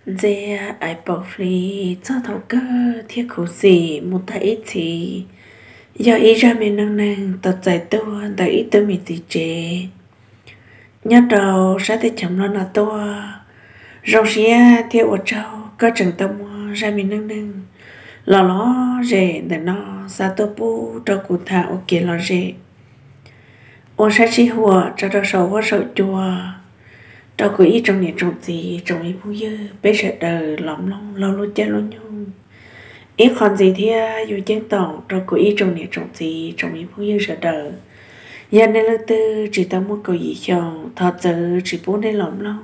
Ntxias ais paus hli txog thaum kawg thiab khuv xim mus tag ib txhis, yog ib zaj me neej neeg tau txais tuaj ntawm ib tug me txiv tsev nyob rau sab teb chaws Nplog no tuaj. Zoo siab thiab ua tsaug koj tseem tau muab zaj me neej neeg lom lom zem ntawm no xa tuaj pub rau kuv tham ua kev lom zem, ua saib sib huam tso rau saum huab saum cua rau kuv ib tsoom niam tsoom txiv tsoom me phooj ywg peb sawv daws los mloog laug lub caij lub nyoog. Ib qho ntxiv thiab yuav ceeb toom rau kuv ib tsoom niam tsoom txiv tsoom me phooj ywg sawv daws, yog nej leej twg tsis tau muaj kaum yim xyoo, thov txwv tsis pub nej los mloog.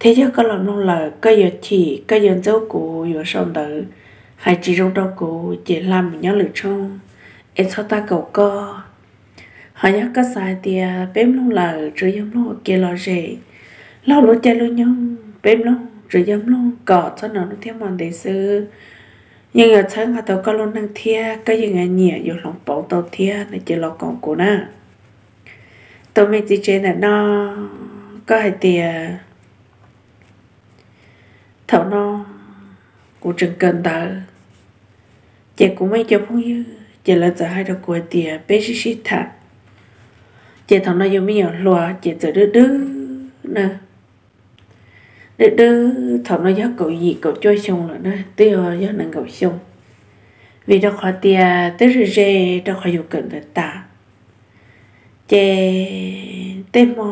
Thiab yog koj los mloog lawm koj yuav chim, koj yuav ntxub kuv yuav sau ntawv hais tsis zoo rau kuv ces hla mus nyob lwm tshooj es txhob tag kaum koj. Ho yog koj xav hais tias peb mloog lawm tsuas yog mloog ua kev lom zem, laug lub caij lub nyoog peb mloog tsuas yog mloog kom txhob hnov hnub thiab hmo ntev xwb, yeej yuav txhawb nqa tau koj lub neej thiab koj yeej yuav nyiam yuav hloov pauv tau thiab no ces los koom kuv na. Tus me txiv tsev ntawm no, koj hais tias thaum no kuv tseem kawm ntawv, ces kuv muaj ib co phooj ywg ces lawv txawm hais rau kuv hais tias peb sib sib tham. Ces thaum no yus me nyuam hluas ces txawm dwb dwb na, dwb dwb thaum no yog kaum yim kaum cuaj xyoo lawm na, twb yog yog nees nkaum xyoo, vim rau qhov tias twb ze ze rau qhov yus kawm ntawv tas. Ces tej hmo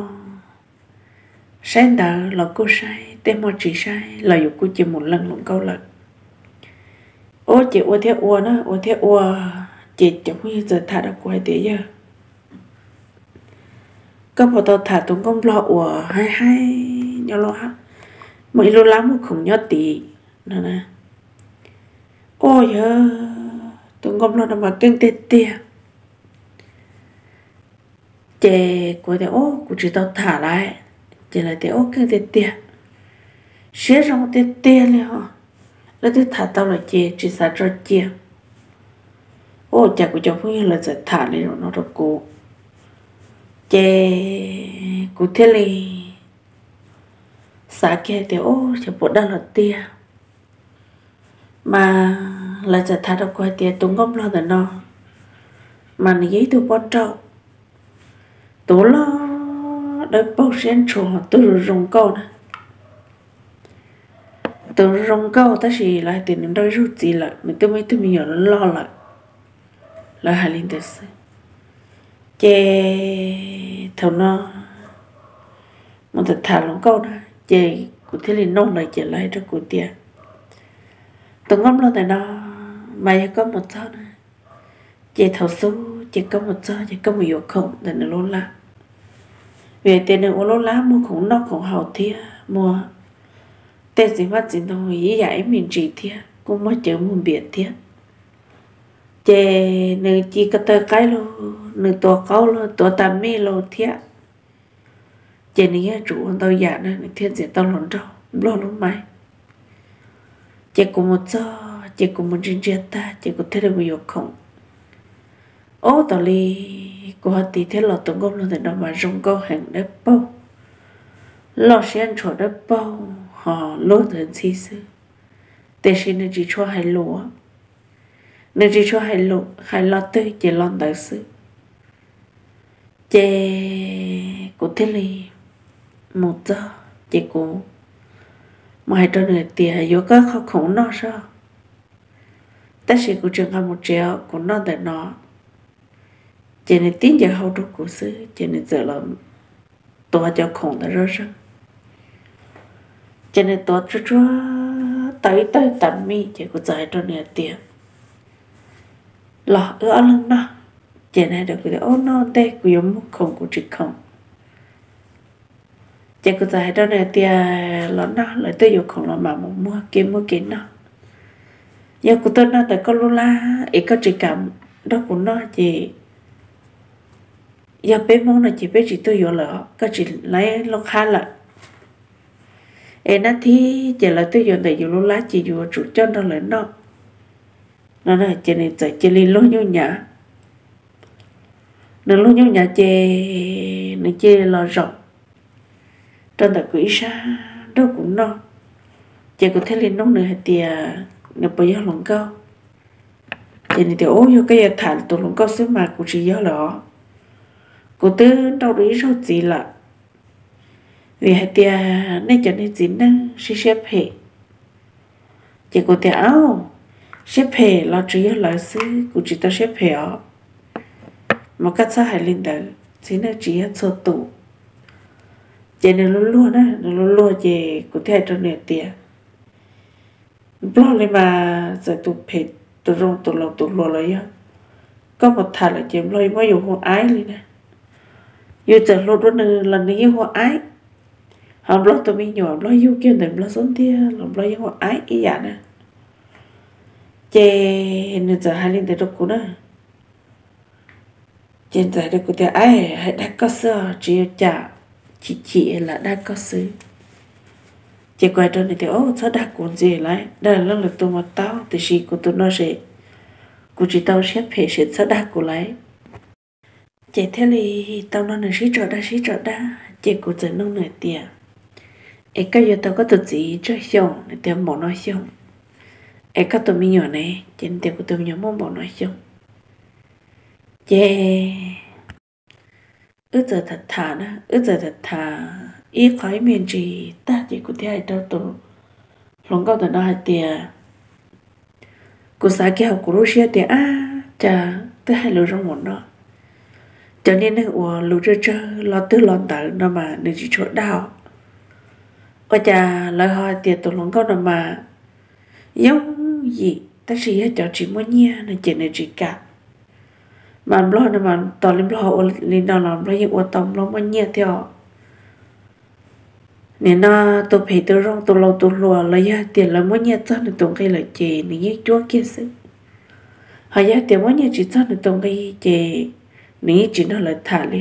saib ntawv los kuj saib, tej hmo tsis saib los yus kuj cia mus leej hluas nkauj lawm. Ua ces ua thiab ua na, ua thiab ua, ces cov phooj ywg txawm tham rau kuv hais tias yog koj puas tau tham tus nkauj nplog uas haib haib nyob lub, muaj ib lub lab muag khoom nyob tid no. Ua yog tus nkauj nplog no mas keej tiag tiag. Ces kuv tias ua kuv tsis tau tham lawm. Ces lawv tias ua keej tiag tiag, siab zoo tiag tiag li os, leej twg tham tau lawm ces tsis xav tso cia. Ua cas kuv cov phooj ywg lawv txawm tham li no rau kuv, ces kuv thiaj li xav kiag tias ua xyov puas dag los tiag. Mas lawv txawm tham rau kuv hais tias tus nkauj nplog ntawm no mas nws yog ib tug poj rauj, tus loj dawb paug siab ntshua, tus zoo zoo nkauj na. Tus zoo nkauj tab sis lawv hais tias nws nrauj zuj txiv lawm, nws twb muaj ib tug me nyuam loj lawm, lawv hais li ntawd xwb. Ces thaum no mus tham tham hluas nkauj na, ces kuv thiaj li noog lawv ces lawv hais rau kuv tias tus nkauj nplog ntawm no mas yog koj mus txog na, ces thaum xub ces koj mus txog ces koj mus yuav khoom ntawm nws lub lab, vim tias nws ua lub lab muag khoom noj khoom haus thiab muag tej txiv hmab txiv ntoo ib yam ib me ntsis thiab kuj muaj cawv muag npias thiab. Ces nws ci ko taw qaib los, nws tuav qaub los, tuav tas mej los thiab. Ces nws yeej tsum ua ntau yam na nws thiaj ntxias tau hluas nraug nplog lub maib. Ces kuv mus txog ces kuv mus ntsia ntsia tag ces kuv thiaj li mus yuav khoom. Ob tom li kuv ho tiv thiab los tus nkauj nplog ntawm no mas zoo nkauj heev dawb paug, loj siab ntshua dawb paug ho luag ntxhi xwb, tiam sis nws tsis tshua hais lus, nws tsis tshua hais lus, hais lo twg ces lo ntawd xwb. Ces kuv thiaj li mus txog ces kuv mus hais rau nws tias yuav koj qhov khoom noj soj, tab sis kuv tsis nqa mus tsev, kuv noj ntawm no. Ces nws tib ncaws hau rau kuv xwb ces nws txawm los tuav cov khoom ntawd zoj zeeg. Ces nws tuav tsuag tsuag tau ib tawg tas mej ces kuv txawm hais rau nws hais tias los wb ob leeg noj. Ces nws hais rau kuv tias ua noj ntej kuv yuav muag khoom kuv tsis khoom. Ces kuv txawm hais rau nws tias los noj, lawv twb yuav khoom los mam mus muag kev muag kev noj. Yog kuv tuaj noj ntawm koj lub lab es koj tsis kam nrog kuv noj ces yog peb Hmoob no ces peb tsis tuaj yuav lawm, koj tsis laib lub qhab lawm. Es nab thib ces lawv twb yuav ntawm yus lub lab ces yuav tsum coj nrog lawv noj no. Ces nws txawm cia li luag nyuj nyav. Nws luag nyuj nyav ces nws cia li los zaum rau ntawm kuv ib sab nrog kuv noj. Ces kuv thiaj li nug nws hais tias nws puas yog hluas nkauj. Ces nws tias, Ub, yog koj yuav tham tus hluas nkauj xwb mas kuv tsis yog lawm os, kuv twb nrauj dua ib zaug txiv lawm, vim hais tias nej cov niag txiv neej siab siab phem. Ces kuv tias, Au, siab phem los tsuas yog lawv xwb, kuv tsis tau siab phem os. Mas koj txhob hais li ntawd, txiv neej tsis yog txhua tus. Ces nws luag luag na, nws luag luag ces kuv thiaj hais rau nws tias, Nplog li mas txawm tus phem tus zoo tus laus tus hluas los yog koj mus tham lawm ces nplog yeej muab yus hu aib li na. Yus txawm hluas dua nws los nws yeej hu aib, ho nplog tus me nyuam nplog yug kiag ntawm nplog xub ntiag los nplog yeej hu aib ib yam na. Ces nws txawm hais li ntawd rau kuv na. Ces nws txawm hais rau kuv tias, Aib, hais dag koj xwb os, tsis ua cas, chim chim lam dag koj xwb. Ces kuv hais rau nws tias, Au, txhob dag kuv ntxiv lawm, dag leej lwm tus mas tau, tiam sis kuv tus no ces kuv tsis tau siab phem ces txhob dag kuv lawm. Ces thiaj li tau nrog nws sib tso dag sib tso dag ces kuv txawm nug nws tias, Es koj yuav tau koj tus txiv tsawg xyoo? Nws tias npaum no xyoo. Es koj tus me nyuam ne? Ces nws tias kuv tus me nyuam muaj npaum no xyoo. Ces wb txawm tham tham na, wb txawm tham tham ib qho ib me ntsis tag ces kuv thiaj hais rau tus hluas nkauj ntawm no hais tias, Kuv xav kiag hauv kuv lub siab tias, Ab, cas twb hais lus zoo npaum no, cov niag neeg uas lus tsawg tsawg los twg los ntawd no mas nws tsis tshua dag. Ua cas lawv ho hais tias tus hluas nkauj no mas yooj yim, tab sis yog cov tsis muaj nyiaj no ces nws tsis kam. Mas nplog no mas tos li nplog ua li no los nplog yeej ua tau nplog muaj nyiaj thiab os. Nim no tus phem tus zoo tus laus tus hluas los yog hais tias lawv muab nyiaj txog nws tus nqi lawm ces nws yeej cuab kiag xwb. Ho yog hais tias muab nyiaj tsis txog nws tus nqi ces nws yeej tsis nrog lawv tham li.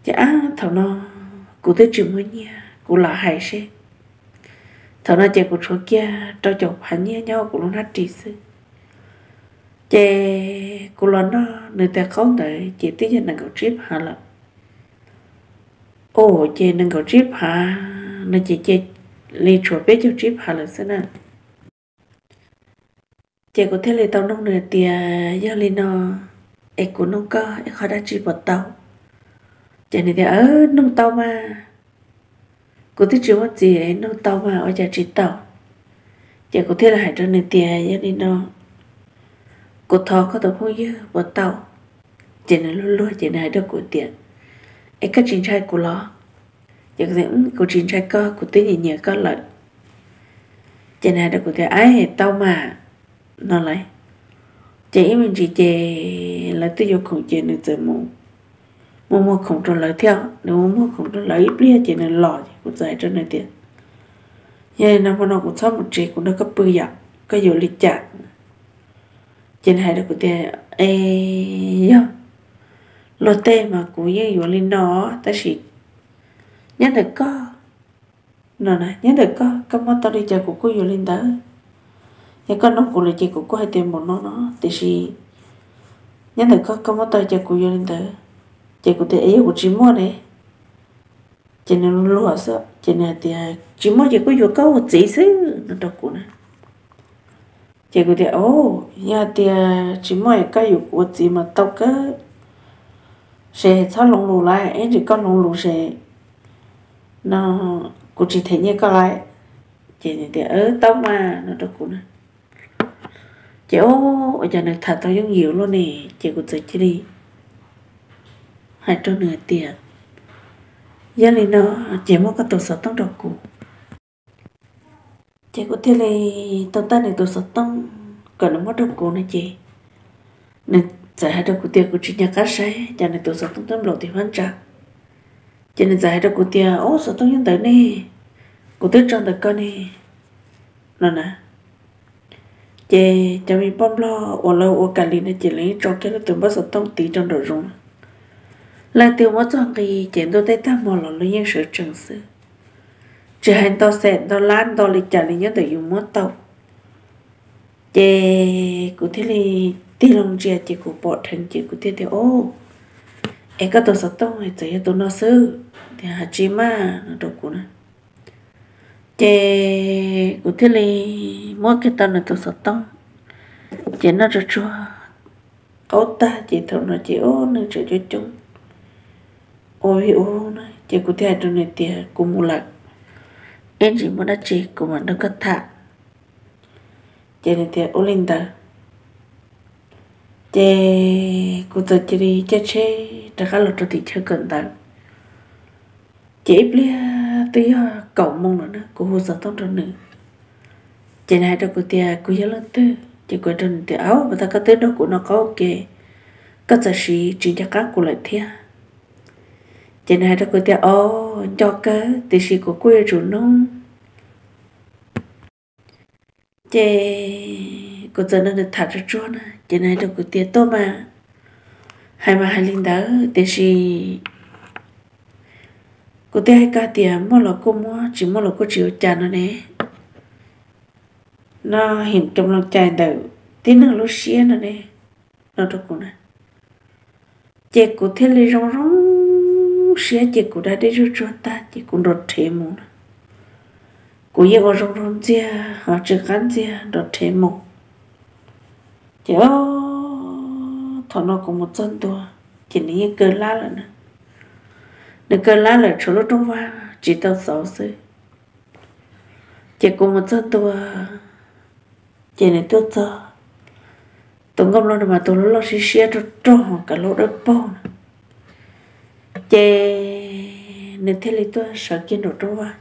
Ces ab thaum no kuv twb tsis muaj nyiaj kuv lam hais seb. Thaum no ces kuv tshuav kiag rau caum phav nyiaj nyob kuv lub hnab ris xwb. Ces kuv los noj nws tais qaub ntawd ces twb yog nees nkaum tsib phav lawm. Ua ces nees nkaum tsib phav no ces cia li tshuav peb caug tsib phav lawm xwb na. Ces kuv thiaj li tau nug nws tias, Yog li no es kuv nug koj ib qho dab tsi puas tau? Ces nws tias, Nug tau mas, kuv twb tsis muaj txiv, nug tau mas ua cas tsis tau? Ces kuv thiaj li hais rau nws tias, Yog li no kuv thov koj tus phooj ywg puas tau? Ces nws luag luag ces nws hais rau kuv tias, Es koj tsis ntshai kuv los? Ces kuv tias, Kuv tsis ntshai koj, kuv twb nyiam nyiam koj lawm. Ces nws hais rau kuv tias, Aib, tau mas, no lawm. Ces ib me ntsis ces lawv twb yuav khoom ces nws txawm mus muag muag khoom rau lawv thiab. Nws mus muag khoom rau lawv ib pliag ces nws los ces kuv txawm hais rau nws tias, Yog li no hmo no kuv txhob mus tsev, kuv nrog koj pw yom, koj yuav li cas? Ces nws hais rau kuv tias, Es yog luag tej mas kuv yeej yuav li no, tab sis nyob ntawm koj no, nyob ntawm koj, koj muab tau li cas kuv kuj yuav li ntawd. Yog koj nug kuv lawm ces kuv kuj hais tias npaum no no, tiam sis nyob ntawm koj, koj muab tau li cas kuv yuav li ntawd. Ces kuv tias, Es yog kuv tsis muaj ne? Ces nws luag xwb ces nws hais tias, Tsis muaj ces kuj yuav koj ua txiv xwb, no rau kuv na. Ces kuv tias, Yog hais tias tsis muaj es koj yuav kuv ua txiv mas tau kawg, ces txhob hloov lus lawm, ib ntsis koj hloov lus ces no kuv tsis them nyiaj koj lawm. Ces nws tias, Tau mas, no rau kuv na. Ces ua cas nws tham tau yooj yim luaj ne, ces kuv txawm cia li hais rau nws hais tias, Yog li no ces muab koj tus xov tooj rau kuv. Ces kuv thiaj li tau tag nws tus xov tooj kom nws muab rau kuv no ces nws txawm hais rau kuv tias kuv tsis nco qab saib, cas nws tus xov tooj twb nplaum tim phab ntsa. Ces nws txawm hais rau kuv tias, Ub, xov tooj nyob ntawd ne, kuv twb tso ntawm koj ne, no na. Ces cov me poj nplog uas lawv ua kas lis no ces lawv yeej tso kiag lawv tus npawb xov tooj tiv rau nraum zoov. Leej twg muab txog nqi ces ntuj teb tag hmo los lawv yeej sawv tsees xwb, tsis hais nto xees nto lab nto li cas li nyob ntawm yus muab tau. Ces kuv thiaj li tig loo ntsia ces kuv pom dheev ces kuv thiaj tias, Ub, es koj tus xov tooj txawm yog tus no xwb, tias, Tsis maj, no rau kuv na. Ces kuv thiaj li muab kiag tau nws tus xov tooj, ces noj tsuag tsuag qaub tag ces thaum no ces ub neeg tseem coob coob ua vij ub na, ces kuv thiaj hais rau nws tias kuv mus lawm, ib ntsis muaj dab tsi kuv mam nrog koj tham. Ces nws tias ua li ntawd. Ces kuv txawm cia li caij tsheb rov qab los rau tim chaw kawm ntawv. Ces ib pliag twb yog kaum moos lawm na, kuv hu xov tooj rau nws. Ces nws hais rau kuv tias kuv yog leej twg, ces kuv hais rau nws tias au, puas tas koj twb nrog kuv noj qab ua ke, koj txawm siv tsis nco qab kuv lawm thiab. Ces nws hais rau kuv tias o, nco kawg tiam sis kuv kuj yuav tsum nug. Ces kuv txawm nrog nws tham tsuag tsuag na, ces nws hais rau kuv tias tuaj mas, hais mas hais li ntawd tiam sis kuv thiaj hais koj tias muaj los kuj muab, tsis muaj los kuj tsis ua cas no ne. No him coo loo cai ntawm tib neeg lub siab no ne, no rau kuv na. Ces kuv thiaj li zoo zoo siab ces kuv da dej zuj tsuag tag ces kuv nrov rhev mus na. Kuv yeej ua zoo zoo ntxiag ho tsis qab ntxiag nrov rhev mus. Ces o, thaum no kuv mus txog ntua, ces nws yeej kaw lab lawm na. Nws kaw lab lawm tshuav lub rooj vag tsis tau xauv xwb. Ces kuv mus txog ntua, ces nws tuaj txog, tus nkauj nplog no mas tus loj loj siab siab rog rog ho kav laub dawb paug na. Ces nws thiaj li tuaj sawv kiag nraum rooj vag.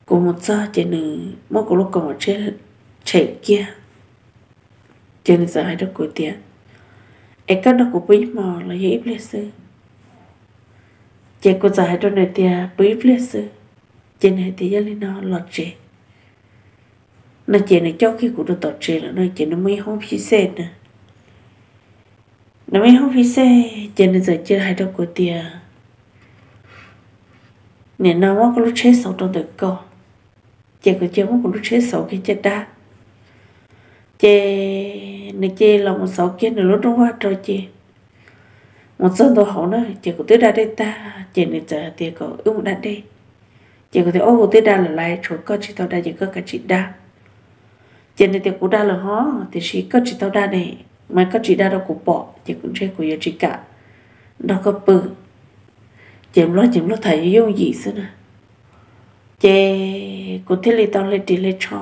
Kuv mus txog ces nws muab kuv lub kaus mom tshem kiag, ces nws txawm hais rau kuv tias es koj nrog kuv pw ib hmos los yog ib pliag xwb? Ces kuv txawm hais rau nws tias pw ib pliag xwb. Ces nws hais tias yog li no los tsev no, ces nws coj kiag kuv rau tom tsev lawm no ces nws muaj ib hoob phij xej na. Nws muaj ib hoob phij xej ces nws txawm cia hais rau kuv tias nim no muab koj lub tsheb xauv rau ntawm ko. Ces kuv cia muab kuv lub tsheb xauv kiag caj dab. Ces nws cia los mus xauv kiag nws lub rooj vag rau ces mus txog ntua hauv na ces kuv twb da dej tag ces nws txawm hais tias kom wb mus da dej. Ces kuv tias o, kuv twb da lawm laiv, tshuav koj tsis tau da ces koj kav tsij da. Ces nws tias kuv da lawm ho, tiam sis koj tsis tau da ne, mas koj tsis da rau kuv pom ces kuv ntshe kuv yuav tsis kam nrog koj pw. Ces nplog ces nplog tham yuav yooj yim xwb na. Ces kuv thiaj li tau hle ris hle tsho,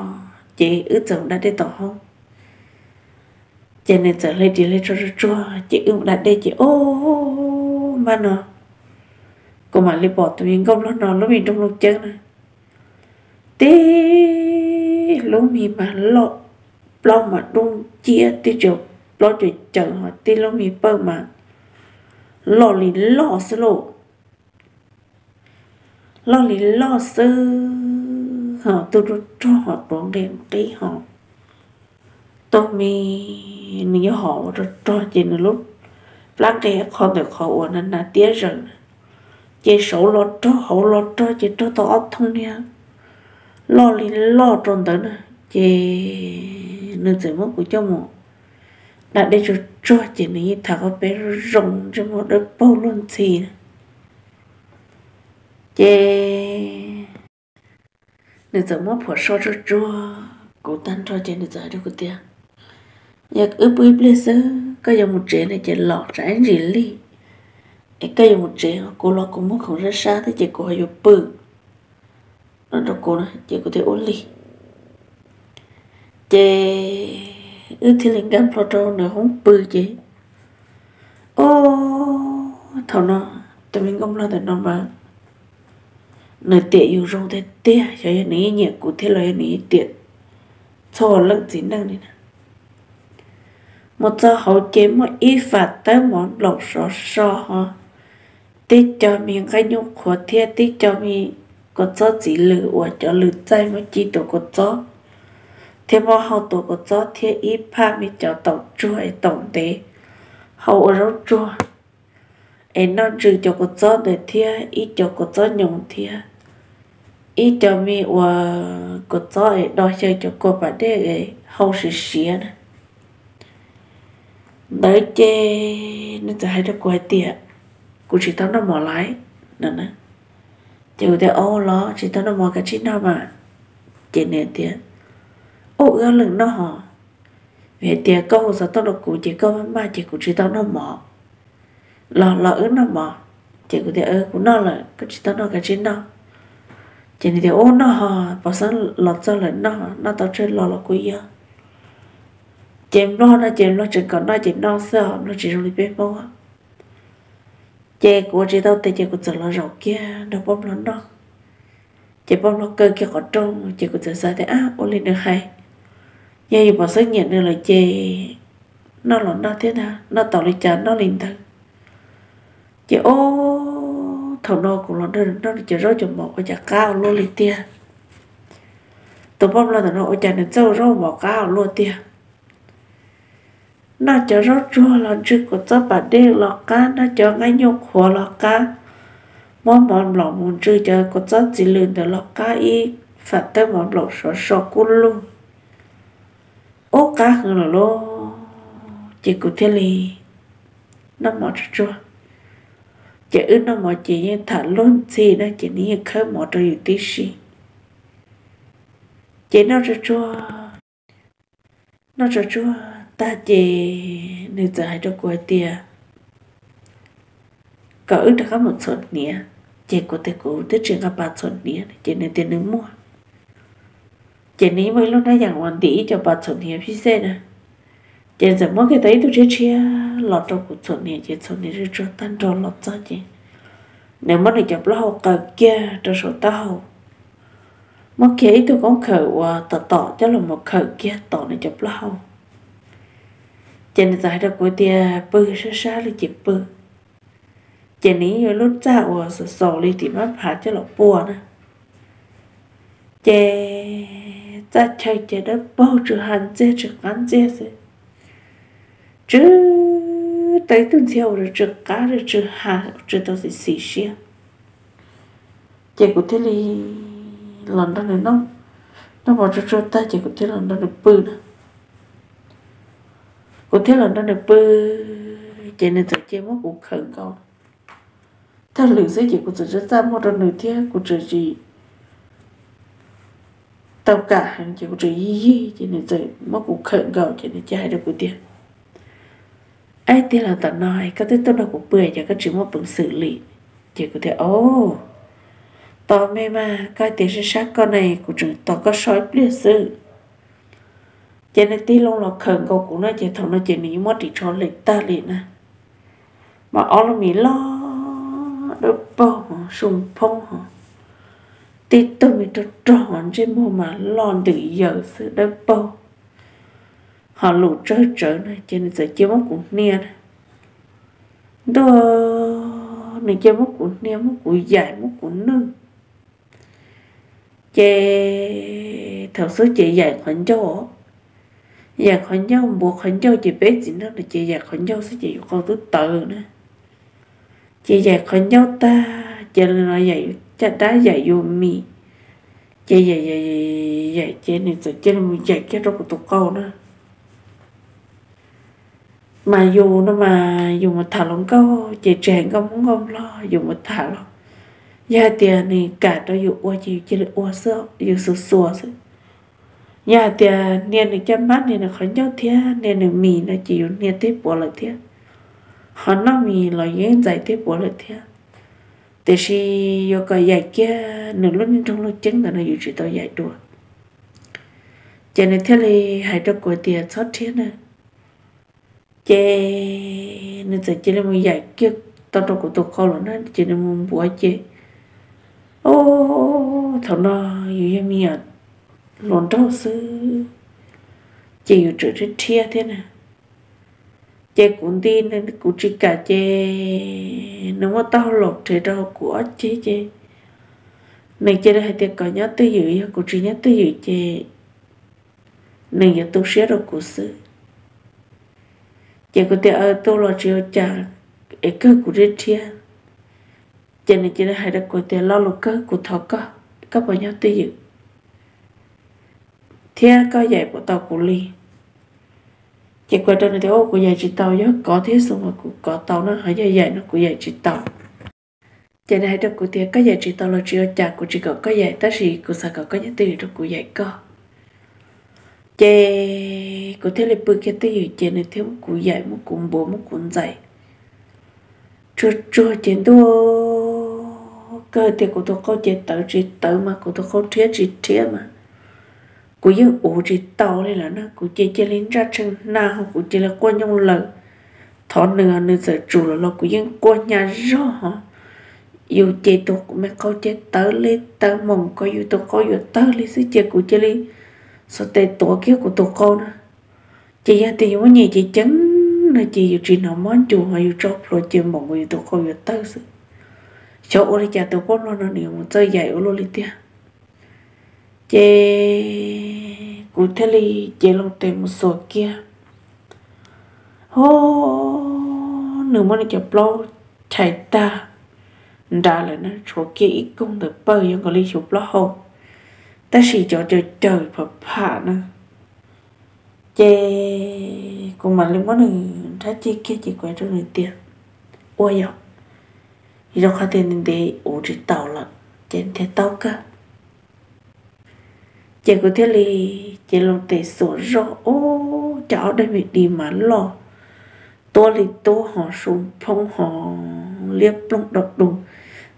ces wb txawm mus da dej tom hoob. Ces nws txawm hle ris hle tsho tsuag tsuag ces wb mus da dej ces o, npaj no kuv mam li pom tus me nkauj nplog no lub me nroog lub ceeb na, tib lub me mas loj, plaub mas dub nciab tib co, plaub co caws ho tib lub me pawj mas loj li loj xwb lauj. Loj li loj xwb ho tug rog rog ho tuav nqi nqib ho tug me, nws yog hom ua rog rog ces nws lub plab nqe qhov ntawm qhov uas na nas tiab zaws na, ces saud los rog hauv los rog ces rog tau ob thooj niag loj li loj rau ntawd na. Ces nws txawm muab kuv coj mus da dej tsuag tsuag ces nws yeej tham qhov peb zoo zoo ntsej muag dawb paug luag ntxhi na. Ces nws txawm muab phuam so tsuag tsuag kuv tag nrho ces nws txawm hais rau kuv tias yog wb pw ib pliag xwb koj yuav mus tsev no ces los tsam ib ntsis lig, es koj yuav mus tsev kuv los kuv muag khoom sab sab thiab ces kuv ho yuav pw no rau kuv na ces kuv thiaj ua li. Ces wb thiaj li nkag nplho rau nws hoob pw ces o, thaum no tus me nkauj nplog ntawm no mas nws tiam yus zoo tiag tiag, xyov yog nws yeej nyiam kuv thiab los yog nws yeej tiam txhua leej txiv neej li na. Mus txog hauv ces muaj ib fam tawb mov nplaum sov so ho tib co me nqaij nyuj qhuav thiab tib co me kua txob txiv lws uas cov lws txaij muab ci tuav kua txob thiab muab hau tuav kua txob thiab ib phaj me cov taum tsuag es taum ntev hau ua zaub tsuag es noj ntsws cov kua txob ntawd thiab ib co kua txob nyoos thiab ib co me uas kua txob es do xyaw cov kua pas dej es hau siav siav na. Ntawd ces nws txawm hais rau kuv hais tias kuv tsis tau noj mov laiv no na. Ces kuv tias, Au los tsis tau noj mov kav tsij noj mas. Ces nws tias, Au, wb ob leeg noj hos, vim hais tias koj hu xov tooj rau kuv ces koj maj maj ces kuv tsis tau noj mov. Los los wb noj mov. Ces kuv tias, Kuv noj lawm, koj tsis tau noj kav tsij noj. Ces nws tias, Au, noj hos, pov xeeb los txog lawm, noj, noj tau tsawg los los kuj yog. Ces nplog no ces nplog tseem kom noj ces noj xwb os, nplog tsis zoo li peb Hmoob. Ces kuv ua tsis tau tes ces kuv txawm los zaum kiag nrog poj nplog noj. Ces poj nplog kaw kiag qhov rooj ces kuv txawm xav tias, Ab, ua li nws hais, yog yus pov xeeb nyiam nws lawm ces noj los noj thiab ntag, noj tau li cas noj li ntawd. Ces ub, thaum no kuv los nrog nws noj cov zaub cov mov ua cas qab ua luaj li tiag. Tus poj nplog ntawm no ua cas nws txawj ua zaub mov qab ua luaj tiag. Noj cov zaub tsuag los ntsw kua txob pas dej los qab, noj cov nqaij nyuj qhuav los qab, muab mov nplaum mus ntsw cov kua txob txiv lws ntawd los qab, ib fam tawb mov nplaum sov so kub lug. Ub, qab heev lawm lauj. Ces kuv thiaj li noj mov tsuag tsuag. Ces wb noj mov ces yeej tham luag ntxhi na, ces nws yeej khawb mov rau yus tib si. Ces noj tsuag tsuag, noj tsuag tsuag tag ces nws txawm hais rau kuv hais tias kom wb rov qab mus txhuam hniav. Ces kuv tias kuv twb tsis nqa pas txhuam hniav, ces nws tias nws muaj. Ces nws muaj ib lub hnab yas uas ntim ib co pas txhuam hniav phij xej na. Ces nws txawm muab kiag tau ib tug tshiab tshiab los rau kuv txhuam hniav, ces txhuam hniav tsuag tsuag tag nrho los txog ces nws muab nws cov plaub hau qaws kiag rau saum taub hau, muab kiag ib tug koob khawm uas tom tom coj los mus khawm kiag tom nws cov plaub hau. Ces nws txawm hais rau kuv tias pw sab sab li ces pw. Ces nws yeej yuav lub txaj uas xaus xaus li tim mab phav coj los pua na. Ces txaj chaw ces dawb paug, tsw ha ntxiag tsw qab ntxiag xwb. Tsw tau ib tug ntxhiab uas tsw qab tsw ha, tsw tau xis xis siab. Ces kuv thiaj li los nrog nws noj, noj mov tsuag tsuag tag ces kuv thiaj los nrog nws pw na. Kuv thiaj los nrog nws pw, ces nws txawm cia muab kuv khawm nkaus. Thawj lwm xwb ces kuv txawm txaj muag rau nws thiab kuv txawm tsis tau kam heev ces kuv txawm yig yig ces nws txawm muab kuv khawm nkaus ces nws cia hais rau kuv tias, Ab, tiag los tam no koj twb tuaj nrog kuv pw ces koj tsis muaj peev xwm li. Ces kuv tias, Au, tos me mas, koj hais tias sab sab koj ne, kuv tseem tos koj so ib pliag xwb. Ces nws tig loo los khawm nkaus kuv no ces thaum no ces nws yeej muab ris tsho hle tag li na. Mas ob lub mis loj dawb paug, su phoob ho, tib tug me rog rog, ntsej muag mas loj ntws yaws xwb dawb paug, ho lus tsawg tsawv na ces nws txawm cia muab kuv hnia na. Ntuj, nws cia muab kuv hnia, muab kuv yaim, muab kuv nwj. Ces thaum xub ces yaim qhov ncauj, yaim qhov ncauj, npuav qhov ncauj ces peb txiv neej no ces yaim qhov ncauj xwb ces yus qau twb tawv na. Ces yaim qhov ncauj tag ces los yaim caj dab, yaim yus mis, ces yaim yaim yaim ces nws txawm cia li mus yaim kiag rau kuv tus qau na. Mas yus no mas yus mus tham hluas nkauj ces tsis hais nkauj Hmoob nkauj Nplog, yus mus tham los yog hais tias nws kam rau yus ua ces yus cia li ua xwb, yus xuas xuas xwb. Yog hais tias hnia nws caj npab, hnia nws qhov ncauj thiab hnia nws mis no ces yus hnia tib puas lawm thiab, ho noj mis los yeej ntxais tib puas lawm thiab. Tiam sis yuav kom yaim kiag nws lub niag nroog lub ceeb ntawd no yus tsis tau yaim dua. Ces nws thiaj li hais rau kuv tias txhob rhiab na. Ces nws txawm cia li mus yaim kiag tau rau kuv tus qau lawm na ces nws mus npuav ces, o, thaum no yus yog me nyuam hluas nraug xwb ces yus tseem rhiab rhiab thiab na. Ces kuv nti, kuv tsis kam ces nws muab taub hau laus rhe rau kuv ob ceg ces nws cia li hais tias kom nyob twj ywm, yog kuv tsis nyob twj ywm ces nws yuav tu siab rau kuv xwb. Ces kuv tias aws, tu los tsis ua cas, es kawg kuv rhiab rhiab. Ces nws cia li hais rau kuv tias lo lus kawg kuv thov koj, koj puas nyob twj ywm thiab koj yaim puas tau kuv li? Ces kuv hais rau nws tias o, kuv yaim tsis tau, yog kov thiab xwb mas kuv kov tau na, ho yog yaim no kuv yaim tsis tau. Ces nws hais rau kuv tias koj yaim tsis tau los tsis ua cas, kuv tsis kom koj yaim, tab sis kuv xav kom koj nyob twj ywm rau kuv yaim koj. Ces kuv thiaj li pw kiag twj ywm ces nws thiaj muab kuv yaim, muab kuv npuav, muab kuv ntxais tsuag tsuag ces ntuj, kawg tias kuv tus qau ces tawv tsis tawv mas, kuv tus qau rhiab tsis rhiab mas, kuv yeej uv tsis tau li lawm na. Kuv ces cia li ntsaj tshee hna ho kuv cia li quaj nyooj lawm. Thov nws, nws txawm tsum lawm los kuv yeej quaj hnyav zog ho. Yus ces tus me qau ces tawv li tawv, moom ko yus tus qau yuav tawg li xwb ces kuv cia li xuas tes tuav kiag kuv tus qau na. Ces yog tias yus muaj nyiaj ces ceev no ces yus tsis hnov mob ncus ho yus tso plhuav ces moom ko yus tus qau yuav tawg xwb. Xyov ua li cas tus poj nplog no nws yuav mus txawj yaim ua luaj li tiag. Ces kuv thiaj li cev loo tes mus xuas kiag. Ho nws muab nws cov plaub chais tag nrad lawm na, tshuav kiag ib koog ntawm pawg yuav nkaus li xyuv plaub hau, tab sis cov cawm cawm pham pham na. Ces kuv mam li muab nws nrhab ceg kiag ces kuv hais rau nws tias, ua yog, rau qhov tias ntev ntev uv tsis taus lawm ces thiaj tau kawg. Ces kuv thiaj li cev loo tes xuas zoj, ub, cas ob daim me di mas loj tuab li tuab ho su phoob ho liab ploog dau dus,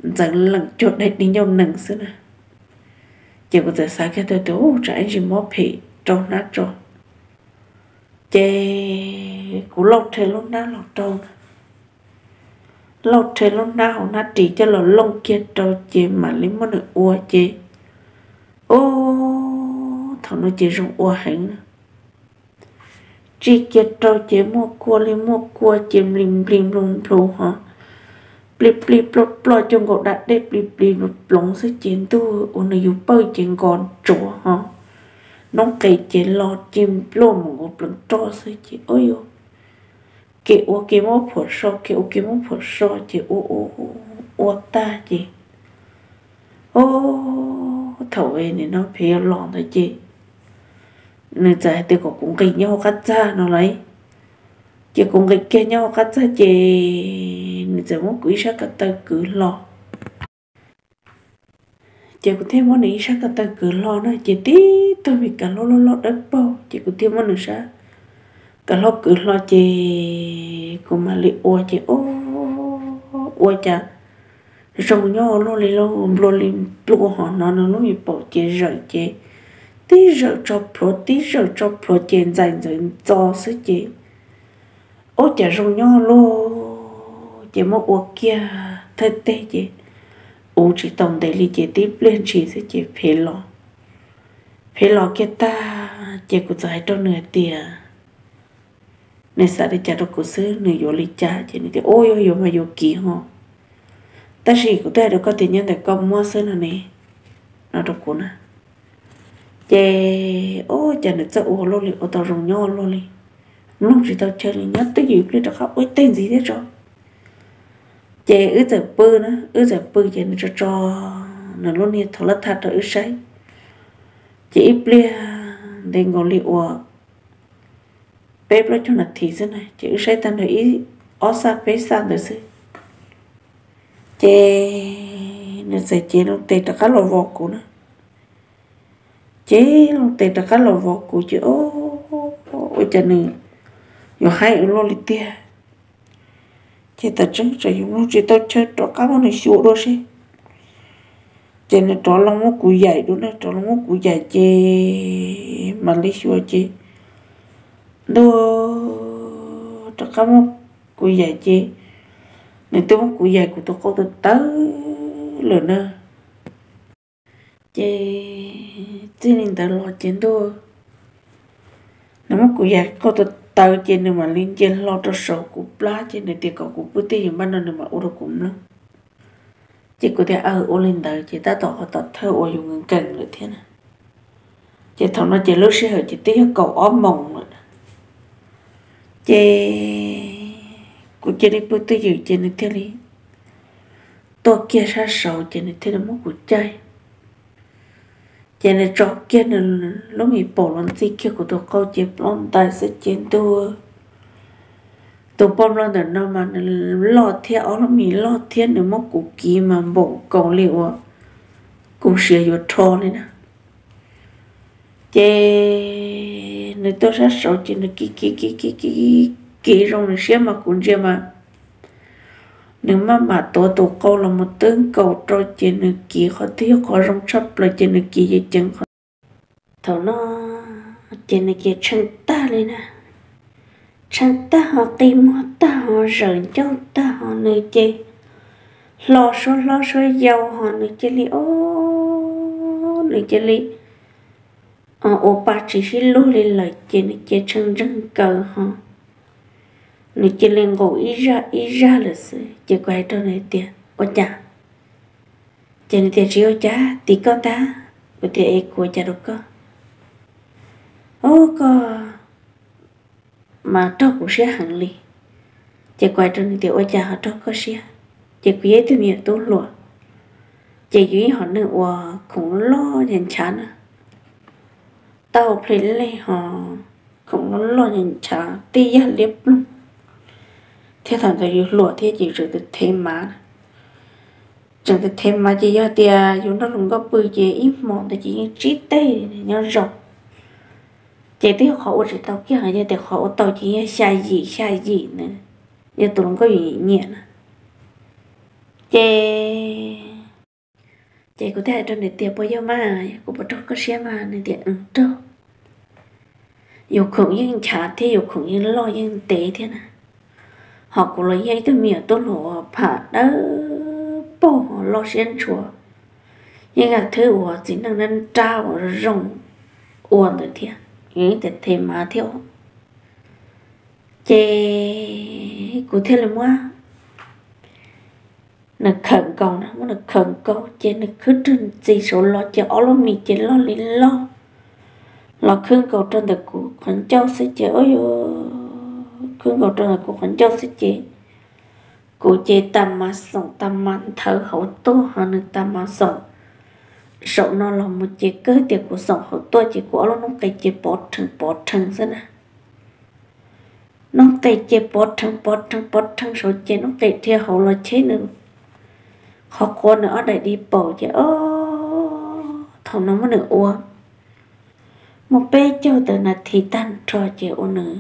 ntxeev leem cuag daim di ncauj nees xwb na. Ces kuv txawm xav kiag tau tias, ub, tsam ib ntsis mob phem rau hnab tso. Ces kuv lauj rhe lub hnab los rau na, lauj rhe lub hnab hauv hnab ris coj los looj kiag rau ces mam li muab nws ua ces, ub, thaum no ces zoo ua heev na. Tsim kiag rau ces muaj kua li muaj kua ces nplis nplis nplus nplus ho plig plig ploj ploj cuag nkaus da dej plig plig ploov ploov xwb ces ntuj, ua nws yus pawg ces nkos ntsuav ho noob qes ces los ci npluaj mus nkaus pleev roj xwb ces, ub, kev ua kev muab phuam so, kev ua kev muab phuam so ces ua ua ua tag ces, ub, thaum nim no phev yuav los ntawd ces nws txawm hais tias kom kuv nqis nyob hauv qab txag no lauj. Ces kuv nqis kiag nyob hauv qab txag ces nws txawm muab kuv ib sab ko taw kwv hlo. Ces kuv thiaj muab nws ib sab ko taw kwv hlo na ces tib tug me kav hlaub loj loj dawb paug ces kuv thiaj muab nws sab kav hlaub kwv hlo ces kuv mam li ua ces, ub, ua cas zoo nyob ua luaj li lauj, nplua li nplua ho hnov nws lub me paum ces zawm ces tib zawm tso plhuav tib zawm tso plhuav ces ntxais ntxawv ntxo xwb ces, ub, cas zoo nyob luaj. Ces muab ua kiag thawj teg ces uv tsis tau ntev li ces tib pliag ntshis xwb ces phev los. Phev los kiag tag ces kuv txawm hais rau nws hais tias, nws xav li cas rau kuv xwb, nws yuav li cas ces nws tias, ub, yuav yuav mas yuav kiv ho, tab sis kuv twb hais rau koj tias nyob ntawm koj muab xwb no ne, no rau kuv na. Ces, ub, cas nws txawj ua luaj li, ua tau zoo nyob ua luaj li, mloog tsis tau chaw li, nyob twj ywm ib pliag rov qab ua ib teg ntxiv thiab tso. Ces wb txawm pw na, wb txawm pw ces nws tso tso nws lub niag thaum lab thaj rau wb saib. Ces ib pliag ntev nkaus li uas peb plaub caug nas this xwb na, ces wb saib tag nrho ib ob xaj peb xaj ntawd xwb. Ces nws txawm cev loo tes rov qab los vos kuv na. Cev loo tes rov qab los vos kuv ces, ub, ua cas nws yuav haib ua luaj li tiag. Ces tam tseeb tsam yus mloog tsis tau chaw, rov qab muab nws xyuas dua seb. Ces nws rov los muab kuv yaim dua na, rov los muab kuv yaim ces mam li xyuas ces, ntuj, rov qab muab kuv yaim ces nws twb muab kuv yaim kuv tus qau tawv tawv lawm na. Ces txij li ntawd los ces ntuj, nws muab kuv yaim qau tawv tawv ces nws mam li nce hlo rau saum kuv plab ces nws tias kom kuv pw twj ywm npaj no nws mam ua rau kuv mloog. Ces kuv tias, aws, ua li ntawd ces tab tom qhov tom thawj uas yus nkees nkees lawm thiab na. Ces thaum no ces lub sij hawm ces twb yog kaum ob moos lawm. Ces kuv cia li pw twj ywm ces nws thiaj li tuaj kiag sab saud ces nws thiaj li muab kuv caij. Ces nws tso kiag nws lub me paum los ntxig kiag kuv tus qau ces plaub ntais xwb ces ntuj, Tus poj nplog ntawm no mas nws loj thiab, ob lub mis loj thiab, nws muab kuv kiv mas npaum nkaus li uas kuv siav yuav rho li na. Ces nws tuaj sab saud ces nws kiv kiv kiv kiv kiv kiv zoo nws siab mas kuv ntsia mas nws maj mam tuav tus qau los mus twb nkaus rau ces nws kiv qhov twg yog qhov zoo tshaj plaws ces nws kiv ceev ceev qhov. Thaum no ces nws ces tshee tag li na, tshee tag ho qi muag tag ho zawm ncauj tag ho nws ces hlo suab hlob suab yau ho nws cia li, o, nws cia li ua pa tsis sib luag li lawm ces nws cia tshee ntseeg kaws ho nws cia li nqus ib zaj ib zaj lawm xwb. Ces kuv hais rau nws tias ua cas, ces nws tias tsis ua cas tim koj ntag. Kuv tias es kuv ua cas rau koj? Ub, koj mas raug kuv siab heev li. Ces kuv hais rau nws tias ua cas ho raug koj siab? Ces kuv yog ib tug me nyuam tub hluas, ces yus ib hom neeg uas khoom loj nchav nchav na, tau plhis lej ho khoom loj loj nchav nchav tib yag liab ploog, thiab thaum ntawd yus hluas thiab ces yus tseem tus thev mav, tseem tus thev mav ces yog tias yus nrog hluas nkauj pw ces ib hmos ntawd ces yeej tsib teg nyob zoo. Ces twb yog qhov ua tsis tau kiag, yog tias qhov ua tau ces yog xya yim xya yim na, yog tus hluas nkauj yus nyiam na. Ces, ces kuv thiaj hais rau nws tias puas yog mas, kuv puas raug koj siab mas? Nws tias raug. Yus khoom yeej nchav thiab yus khoom yeej loj yeej ntev thiab na, ho kuv los yog ib tug me nyuam tub hluas pham dawb paug ho loj siab ntshua, yeej yog thwb uas txiv neej nab nrab uas zoo ua ntawd thiab, yus ib tug thev mav thiab. Ces kuv thiaj li muab nws khawm nkaus na, muab nws khawm nkaus ces nws khwb rwg ntxiv saud los ces ob lub mis ces loj li loj, los khwb nkaus rau ntawm kuv qhov ncauj xwb ces, khwb nkaus rau ntawm kuv qhov ncauj xwb ces kuv ces tag mas xoom tag mas nthawv hauv tuaj ho nws tag mas xoom saum no los mus ces kawg tias kuv xoom hauv tuaj ces kuv ob lub noob qes ces pov rhees pov rhees xwb na. Noob qes ces pov rhees pov rhees pov rhees saud ces noob qes dhia hauv los cheb nws qhov quav nws ob daim di paum ces, o, thaum no muab nws ua muaj peb caug tawm nas this tag nrho ces ua nws,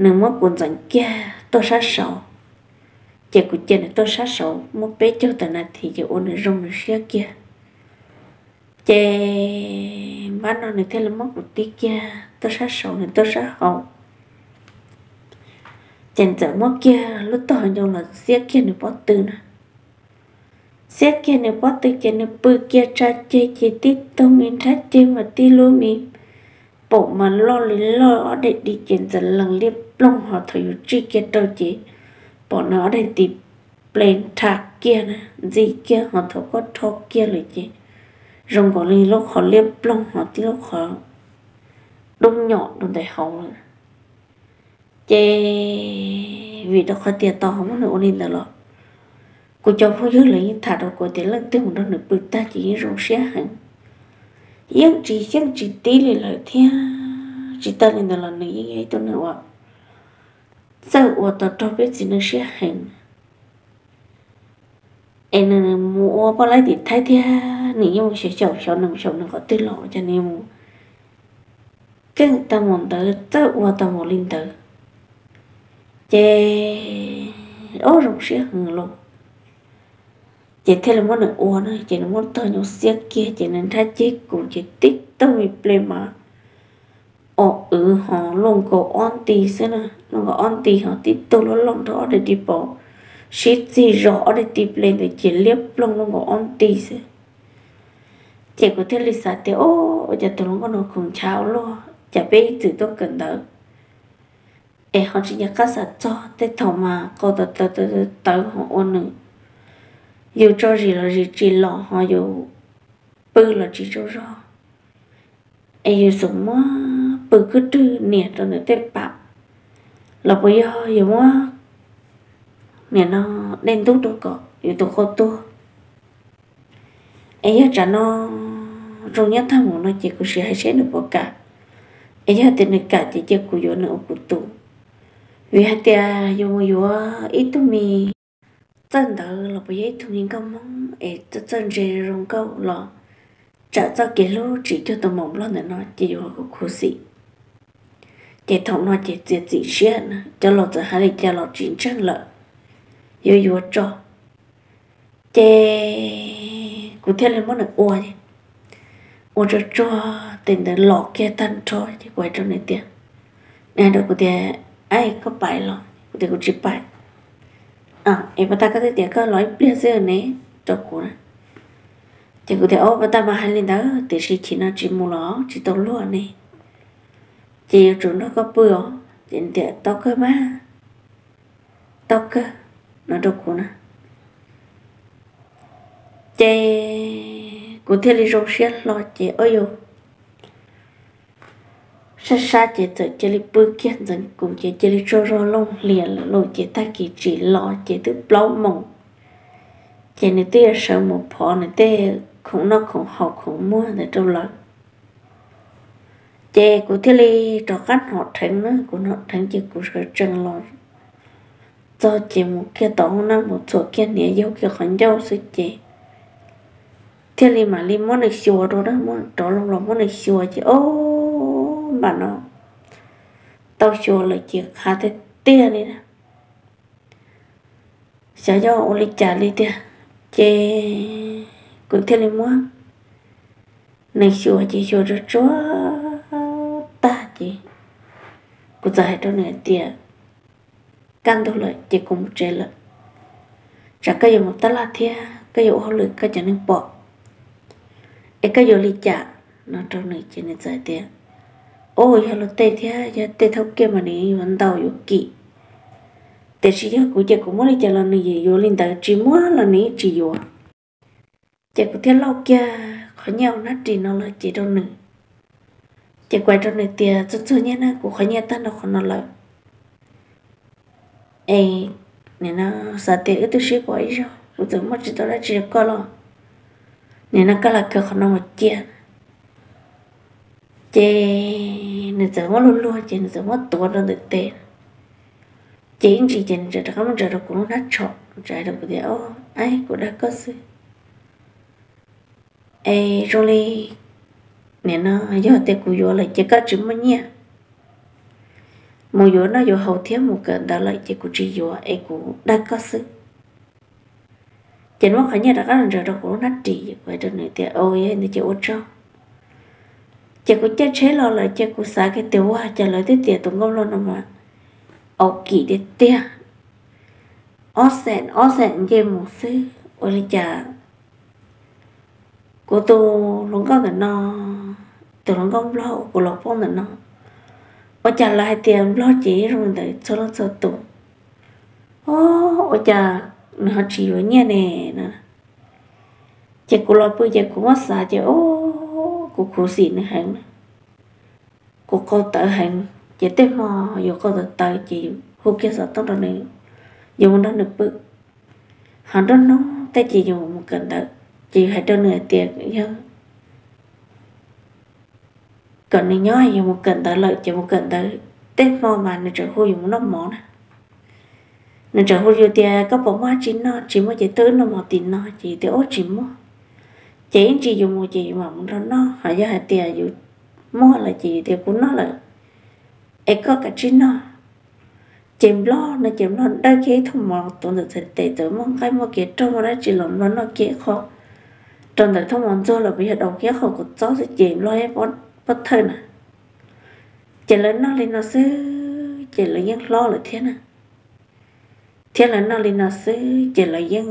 nws muab kuv ntxeev kiag tuaj sab saud, ces kuv cia nws tuaj sab saud muaj peb caug tawm nas this ces ua nws zoo nws siab kiag. Ces npab no nws thiaj li muab kuv tib kiag tuaj sab saud nws tuaj sab hauv. Ces txawm muab kiag lub tog ncoo los xiab kiag nws pob tw na. Xiab kiag nws pob tw ces nws pw kiag tsa ceg ces tib tug me nrhab ceg mas tib lub me paum mas loj li loj ob daim di ces ntxeev lees liab ploog ho thaum yus tsij kiag rau ces pom nws ob daim tis ple nrha kiag na, ntxi kiag ho thaum koj rho kiag lawm ces zoo nkaus li lub qhov liab ploog ho tib lub qhov dub nyom rau ntawm hauv lawm. Ces vim rau qhov tias tau ho muab nws ua li ntawd los kuv cov phooj ywg lawv yeej tham rau kuv tias leej twg mus nrog nws pw tag ces yeej zoo siab heev, yeej tsis xyeej tsis tib li lawm thiab. Tsis tas li ntawd los nws yeej yog ib tug neeg uas txawj ua tau raug peb txiv neej siab heev. Es nws mus ua poj laib tim Thaib thiab nws yeej mus xyaum xyaum xyov nws mus xyaum nws qhov twg los ua cas nws mus keej tau mus ntawd txawj ua tau mus li ntawd. Ces ob zoo siab heev los ces thiaj li muab nws ua na, ces nws muab tog nyob xiab kiag ces nws nrhab ceg kuv ces tib tug me ple mas o wv ho luaj nkaus ob nti xwb na, luaj nkaus ob nti ho tib tug loj loj nrog ob daim di paum sib txig zog ob daim di ple ntawd ces liab ploog luaj nkaus ob nti xwb. Ces kuv thiaj li xav tias o, ua cas tus hluas nkauj no khoom nchav ua luaj, cas peb ib txwm tuaj kawm ntawv es ho tsis nco qab xav txog tej thaum mas qau tawv tawv tawv ho ua nws, yus tso zis los zis tsis los ho yus pw los tsis tsaug zog, es yus xum muab pw khwb rwg nias rau nws tej pam los puas yog yus muab niam no dej ntub rau kom yus tus qau tuag. Es yog tsam no zoo nyob tag mus no ces kuv sim hais seb nws puas kam, es yog tias nws kam ces cia kuv yuav nws ua kuv tus. Vim hais tias yus mus yuav ib tug me txawj ntawv los puas yog ib tug me nkauj Hmoob es txawj txawj ntse zoo nkauj los tsam txoj kev hlub tsis cuag tus maum Nplog ntawm no ces yus ho khuv xim. Ces thaum no ces txiav txim siab na, cov laus txawm hais li cas los tsis ntseeg lawm, yuav yuav tso. Ces kuv thiaj li muab nws ua, ua tsuag tsuag tes ntawd los kiag tag nrho ces kuv hais rau nws tias, nws hais rau kuv tias, Aib, koj pais los? Kuv tias, Kuv tsis pais. Es pas tag koj twb tias koj los ib pliag xwb ne, rau kuv na. Ces kuv tias, Au, pas tag mas hais li ntawd tiam sis chim no tsis mus los tsis tau luag ne, ces yuav tsum nrog koj pw os. Ces nws tias, Tau kawg mas, tau kawg, no rau kuv na. Ces kuv thiaj li zoo siab hlo ces ua yus sab sab ces txawm cia li pw kiag ntxeev kuv ces cia li tsaug zog looj hlias lawm lauj. Ces tag kis tsim los ces twb plaub moos, ces nws twb yuav sawv mus phov nws tej khoom noj khoom haus khoom muag ntawd rau lawv. Ces kuv thiaj li rov qab hnov dheev na, kuv hnov dheev ces kuv sawv tsees los txog ces mus kiag tom hoob nab mus txhuam kiag hniav yaug kiag qhov ncauj xwb ces thiaj li mam li muab nws xyuas rau na, muab rov loo los muab nws xyuas ces o, npam no tau xyuas lawm ces qhav tiag tiag li na. Xyov yog ua li cas li tiag, ces kuv thiaj li muab nws xyuas ces xyuas tsuag tsuag tag ces kuv txawm hais rau nws hais tias, Kaj ntug lawm ces kuv mus tsev lawm, tsam koj yuav mus tab laj thiab koj yuav ua hauj lwm koj cov neeg pom, es koj yuav li cas? No rau nws ces nws txawm hais tias, O, yog luag tej thiab yog tej thaub kiag mas nws yuav ntaus yuav kim, tiam sis yog kuv ces kuv muab li cas los nws yuav li ntawd, tsis muab los nws yeej tsis yuav. Ces kuv thiaj lauj kiag qhov nyiaj ua hnab ris no los cev rau nws. Ces kuv hais rau nws tias, Txog txog nyiaj na, kuv qhov nyiaj tag nrho qhov no lawm. Es nim no xav tias wb twb sib pom ib zaug, kuv txawm muaj tsis tau dab tsi rau koj los, nim no koj los khaws qhov no mus cia. Ces nws txawm muab luag luag ces nws txawm muab tuav rau ntawm tes, ces ib ntsis ces nws txawm rov qab muab ntsaws rau kuv lub hnab tsho, txawm hais rau kuv tias, O, aib, kuv dag koj xwb. Es zoo li nim no yog tias kuv yuav lawm ces koj tsis muaj nyiaj mus yuav noj yuav haus thiab mus kawm ntawv lawm ces kuv tsis yuav es kuv dag koj xwb. Ces nws muab qhov nyiaj rov qab los ntsaws rau kuv lub hnab ris, kuv hais rau nws tias, O, yog li ntawd ces ua tsaug. Ces kuv caij tsheb los lawm ces kuv xav kiag tias, Ua cas lawv twb tias tus nkauj Nplog no mas au kim tiag tiag, ob xees ob xees nce mus xwb, ua li cas kuv tus hluas nkauj ntawm no, tus hluas nkauj Nplog uas kuv los paub ntawm no, ua cas lawv hais tias Nplog ces yeej zoo li ntawd txhua leej txhua tus, o, ua cas nws ho tsis yuav nyiaj ne no. Ces kuv los pw ces kuv muab xav ces, o, kuv khuv xim nws heev na, kuv qau tawv heev. Ces tej hmo yus qau tawv tawv ces yus hu kiag xov tooj rau nws, yus mus nrog nws pw. Ho nruab hnub tej ces yus mus kawm ntawv, ces yus hais rau nws hais tias yog kom nws nyob, yus mus kawm ntawv lawm ces mus kawm ntawv. Tej hmo mas nws tseem hu yus mus noj mov na. Nws tseem hu yus tias, Koj puas muaj dab tsi noj? Tsis muaj ces tuaj wb noj mov tim no. Ces yus tias, Ub, tsis muaj. Ces ib ntsis yus mus ces yus mam mus nrog noj, ho yog hais tias yus muaj lawm ces yus tias, Kuv noj lawm es koj kav tsij noj. Ces Nplog no ces Nplog dawj kiag ib thooj mov tuav ntawm txhais tes, txawm muaj nqaij muaj kev rog muaj dab tsi los Nplog noj kiag ib qho rau ntawm thooj mov ntxuag los puas yog daus kiag ib qho kua txob xwb ces Nplog yeej pob thawj na. Ces lawv noj li no xwb ces lawv yeej hlob lawm thiab na. Thiab lawv noj li no xwb ces lawv yeej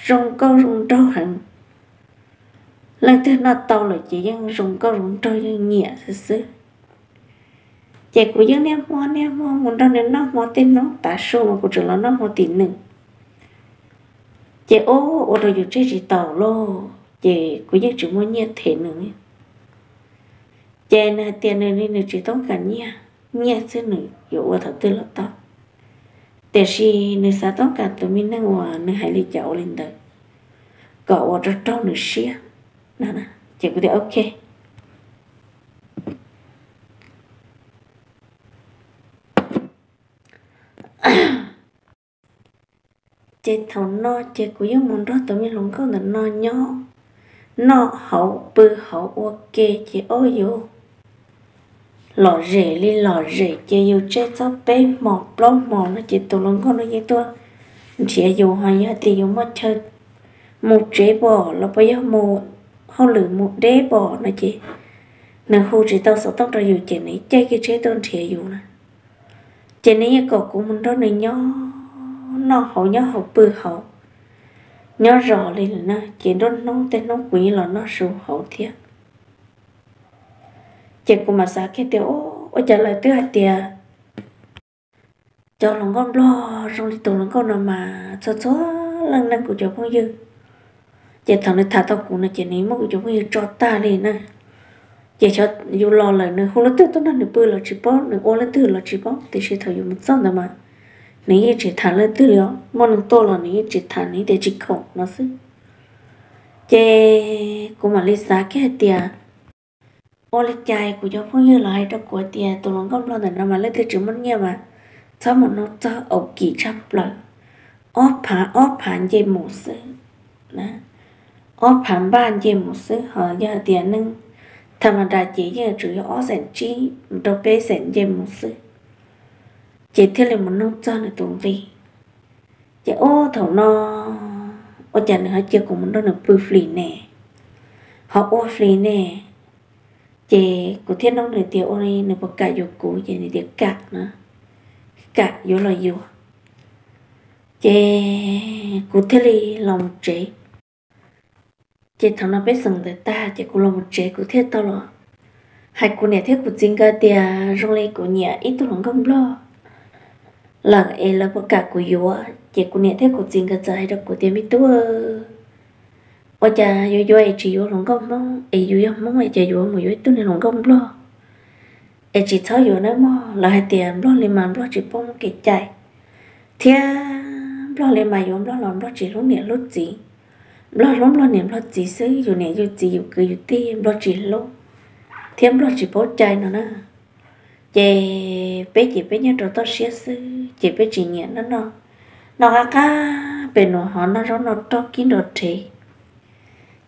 zoo nkauj zoo nraug heev. Leej twg noj tau lawm ces yeej zoo nkauj zoo nraug yeej nyiam xwb xwb. Ces kuv yeej niaj hmo niaj hmo mus nrog nws noj hmo, tej hnub tav su mas kuv tseem los noj hmo tim nws. Ces ub, ua rau yus tseg tsis taus lauj, ces kuv yeej tsis muaj nyiaj them nws li. Ces nws hais tias nws li nws tsis toob kas nyiaj, nyiaj xwb nws yuav ua thaum twg los tau, tiam sis nws xav toob kas tus me neeg uas nws hais li cas ua li ntawd, kom ua rau raug nws siab no. Ces kuv tias ok. Ces thaum no ces kuv yeej mus nrog tus me hluas nkauj ntawm no nyob, noj hauv pw hauv ua ke ces ob yus lom zem li lom zem ces yus tseg txog peb hmos plaub hmos no ces tus hluas nkauj no yeej tuaj nrhiav yus, ho yog tias yus muaj chaw mus tsev pom los puas yog mus hauj lwm mus deb pom no ces nws hu tsis tau xov tooj rau yus ces nws caij kiag tsheb tuaj nrhiav yus na. Ces nws yeej kom kuv mus nrog nws nyob, noj hauv nyob hauv pw hauv, nyob zos li lawm na. Ces nruab hnub tej hnub kuv yeej los noj su hauv thiab. Ces kuv mam xav kiag tias, ua cas lawv twb hais tias cov hluas nkauj nplog zoo li tus hluas nkauj no mas txhua txhua leej neeg kuv cov phooj ywg. Ces thaum nws tham tau kuv no ces nws muab kuv cov phooj ywg tso tag li na. Ces yus los lawm nws hu leej twg tuaj nrog nws pw los tsis paub, nws ua leej twg los tsis paub, tiam sis thaum yus mus txog ntawd mas nws yeej tsis tham leej twg li os, muaj neeg tuaj los nws yeej tsis tham, nws tias tsis khoom no xwb. Ces kuv mam li xav kiag hais tias, ua li cas kuv cov phooj ywg los hais rau kuv tias tus hluas nkauj nplog ntawm no mas leej twg tsis muaj nyiaj mas txhob mus nug txog, au kim tshaj plaws, ob phav ob phav nce mus xwb, ob phav npaj nce mus xwb, ho yog hais tias neeg tham ma das ces yeej tsuas yog ob xeem tsib mus rau peb xeem nce mus xwb. Ces thiaj li mus nug txog nws tus nqi. Ces ua thaum no ua cas nws ho cia kuv mus nrog nws pw flis ne, ho ua flis ne. Ces kuv thiaj nug nws tias ua li nws puas kam yuav kuv, ces nws tias kam na, kam yuav los yuav. Ces kuv thiaj li los mus tsev. Ces thaum no peb xeem ntawd tag ces kuv los mus tsev kuv thiaj tau los hais kuv niam thiab kuv txiv nkawd tias zoo li kuv nyiam ib tug hluas nkauj nplog lawm es lawv puas kam kuv yuav. Ces kuv niam thiab kuv txiv nkawd txawm hais rau kuv tias me tub, ua cas yuav yuav es tsis yuav hluas nkauj Hmoob, es yus yog Hmoob es cas yuav mus yuav ib tug niag hluas nkauj nplog, es tsis txhob yuav nawb mog. Lawv hais tias nplog li mas nplog tsis paub muaj kev cai, thiab nplog li mas yuav nplog los nplog tsis hlub niam hlub txiv, nplog hlub nplog niam nplog txiv xwb, yus niam yus txiv yus kwv yus tij nplog tsis hlub, thiab nplog tsis paub cai no na. Ces peb ces peb nyob rau toj siab xwb ces peb tsis nyiam noj noj, noj qab qab pem nus hov, noj zaub noj roj kib nrov rhev.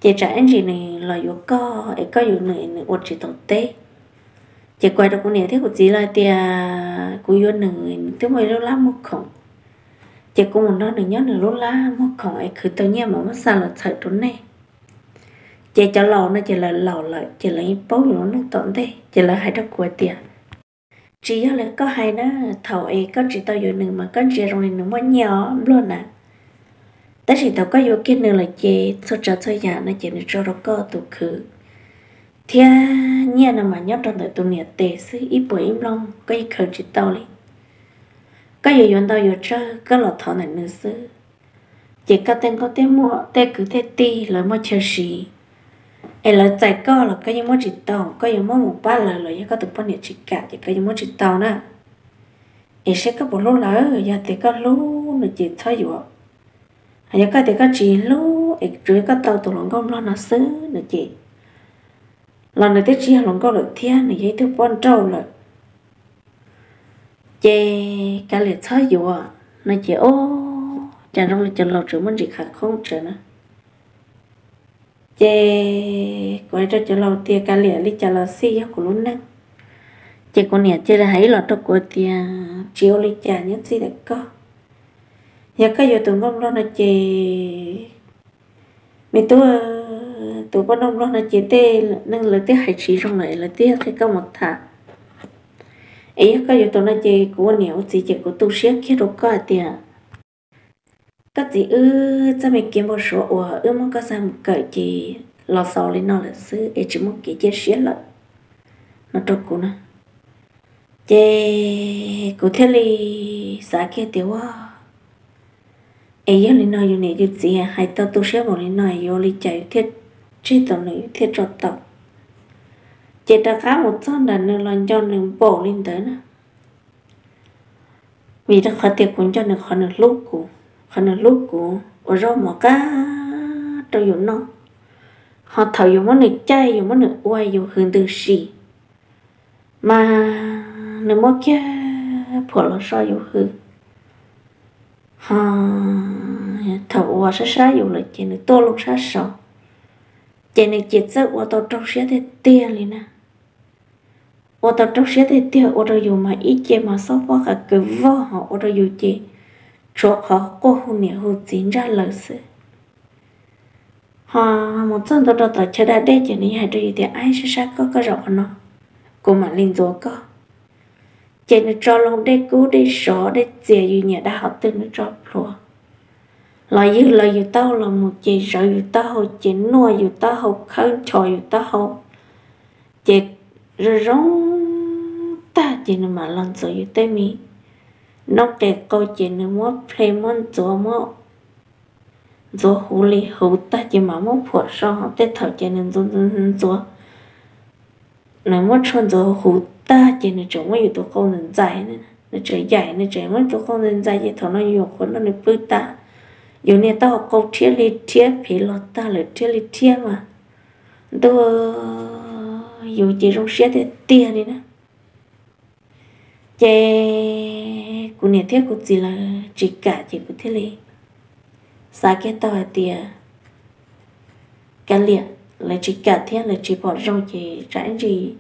Ces tsam ib ntsis nws los yuav koj es koj yuav nws es nws ua tsis tau teb. Ces kuv hais rau kuv niam thiab kuv txiv lawv tias kuv yuav nws, nws twb muaj ib lub lab muag khoom, ces kuv mus nrog nws nyob nws lub lab muag khoom es khwv tau nyiaj mas muab xa los txhawm rau nej. Ces cov laus no ces lawv laus lawm ces lawv yeej paub yus lub neej tom ntej ces lawv hais rau kuv tias tsis yog li koj hais na, thaum es koj tsis tau yuav nws mas koj ntsia zoo li nws muaj nyiaj os nplog na. Tab sis thaum koj yuav kiag nws lawm ces txhua tsav txhua yam no ces nws tso rau koj tus khwv, thiab nyiaj no mas nyob rau ntawm tus niam tes xwb, ib puas ib nplooj koj yeej khaws tsis tau li. Koj yuav yuav ntau yuav tsawg koj los thov ntawm nws xwb. Ces koj tej nkauj tej muam tej kwv tej tij lawv muaj chaw siv es lawv txais koj los koj yeej muab tsis tau, koj yuav muab mus pab lawv los yog koj tus poj niam tsis kam ces koj yeej muab tsis tau na. Es saib koj puas hlub lawv, yog tias koj hlub no ces txhob yuav, ho yog koj tias koj tsis hlub es tsuas yog koj tau tus hluas nkauj nplog no xwb no ces los nws twb tsis yog hluas nkauj lawm thiab, nws yog ib tug poj nrauj lawm. Ces kav liam txhob yuav no ces, o, cas zoo li cov laus tseem muaj ntsis khav khoob tsev na. Ces kuv hais rau cov laus tias kav liam li cas los xij yog kuv lub neej. Ces kuv niam cia li hais ib los rau kuv tias tsis ua li cas, nyob txij ntawm koj. Yog koj yuav tus nkauj nplog no ces, me tub, tus poj nrauj nplog no ces tej neeg lawv twb hais tsis zoo lawm lawv twb qhia koj mus tham. Es yog koj yuav tus no ces kuv ua niam ua txiv ces kuv tu siab kiag rau koj hais tias koj txiv wb txoj me kev npau suav uas wb muab koj xa mus kawm ces los xaus li no lawm xwb es tsis muaj kev cia siab lawm no rau kuv na. Ces kuv thiaj li xav kiag tias, a, es yog li no yus niam yus txiv hais tau tu siab npaum li no yuav ua li cas yus thiaj tseg tau nws thiaj tso tau. Ces rov qab mus txog ntawm nws los nco nws npaum li ntawd na. Vim rau qhov tias kuv nco nws qhov nws hlub kuv, qhov nws hlub kuv ua zaub mov qab rau yus noj, ho thaum yus muab nws caij yus muab nws ua yus hws ntws si, mas nws muab kiag phuam los so yus hws, ho thaum uas sab sab yus lawm ces nws tuaj loo sab saud, ces nws ces txawj ua tau raug siab tiag tiag li na. Ua tau raug siab tiag tiag, ua rau yus mas ib ce mas xob pob qa kaws vog, ho ua rau yus ces tshuav qhov quaj hu niam hu txiv ntsaj lawm xwb. Ho mus txog ntua rau tom chaw da dej ces nws hais rau yus tias, Aib, sab sab koj, koj zaum qhov no, kuv mam li ntxuav koj. Ces nws tso loo dej kub dej sov dej txias yus nyiam dab hov twg nws tso plhuav los ywg lawv yus taub hau los mus ces zawv yus taub hau ces nuaj yus taub hau khawb nchos yus taub hau, ces zoo zoo tag ces nws mam los ntxuav yus tej me noob qes qau ces nws muab ple muab ntxuav muab ntxuav huv li huv tag ces mam muab phuam so, ho tej thaum ces nws ntxuav ntxuav ntxuav, nws muab tshuaj ntxuav huv tag ces nws tseem muab yus tus qau ntxais ntxais, nws tseem yaim nws tseem muab tus qau ntxais ntxais ces thaum no yus nyuam qhuav nrog nws pw tas, yus niag taub hau qau rhiab li rhiab, phev los tag lawm rhiab li rhiab mas ntuj, yus ces zoo siab tiag tiag li na. Ces kuv niam thiab kuv txiv lawv tsis kam ces kuv thiaj li xav kiag tau hais tias kav liam, lawv tsis kam thiab lawv tsis pom zoo ces tsam ib ntsis